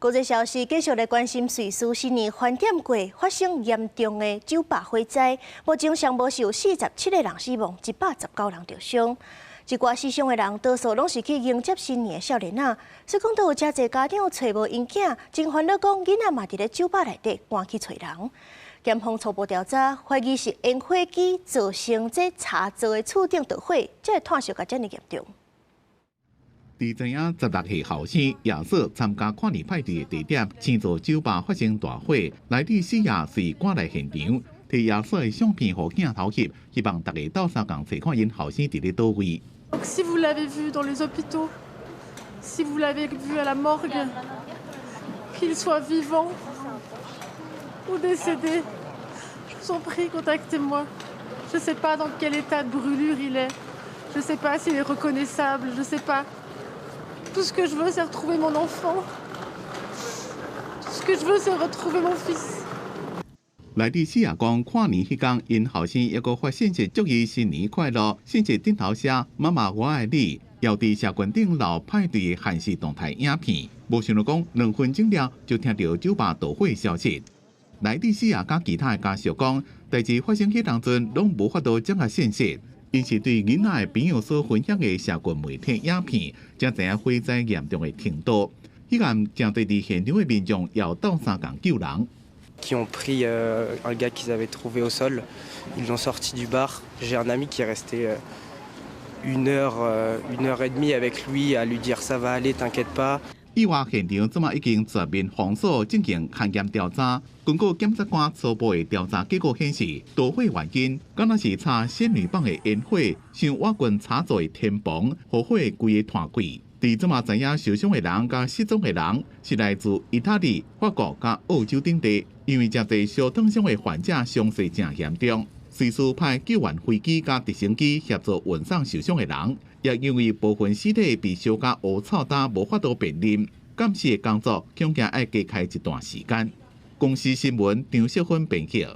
國際消息，繼續來關心瑞士新年飯店過發生嚴重的酒吧火災，目前上無是有47個人死亡，119人著傷。這寡死傷的人多數攏是去迎接新年的少年仔，所以講都有誠濟家長揣無𪜶囝，真煩惱講囡仔嘛佇咧酒吧內底趕去揣人。檢方初步調查，懷疑是煙火機造成這柴灶的厝頂著火，才會湠燒甲遮爾嚴重。佇知影16歲後生亞瑟參加跨年派對的地點，星座酒吧發生大火，萊蒂西亞隨趕來現場，提亞瑟的相片予鏡頭翕，希望大家鬥相共揣看𪜶後生佇咧佗位。 Si vous l'avez vu dans les hôpitaux, si vous l'avez vu à la morgue, qu'il soit vivant ou décédé, je vous en prie, contactez-moi. Je ne sais pas dans quel état de brûlure il est. Je ne sais pas s'il est reconnaissable, je ne sais pas. Tout ce que je veux, c'est retrouver mon enfant. Tout ce que je veux, c'est retrouver mon fils. 萊蒂西亞講，跨年彼工，𪜶後生猶閣發信息祝伊新年快樂，信息頂頭寫“媽媽我愛你”，猶佇社群頂留派對的限時動態影片。無想到講2分鐘了，就聽著酒吧著火消息。萊蒂西亞佮其他的家屬講，代誌發生彼當陣，攏無法度掌握信息。𪜶是對囡仔的朋友所分享的社群媒體影片，才知影火災嚴重的程度。彼暗誠濟佇現場的民眾猶鬥相共救人。 Qui ont pris un gars qu'ils avaient trouvé au sol, ils l'ont sorti du bar. J'ai un ami qui est resté une heure et demie avec lui à lui dire ça va aller, t'inquiète pas. 意外現場這馬已經全面封鎖，進行勘驗調查。根據檢察官初步的調查結果顯示，導火原因敢若是插仙女棒的煙火，傷倚近柴灶的天棚，予火規个湠開。佇這馬知影受傷的人佮失蹤的人是來自意大利、法國佮澳洲等地，因為誠濟燒燙傷的患者傷勢誠嚴重，瑞士派救援飛機佮直升機協助運送受傷的人，也因為部分屍體被燒甲烏臭焦，無法度辨認，鑑識的工作恐驚愛加開一段時間。公視新聞張淑芬編譯。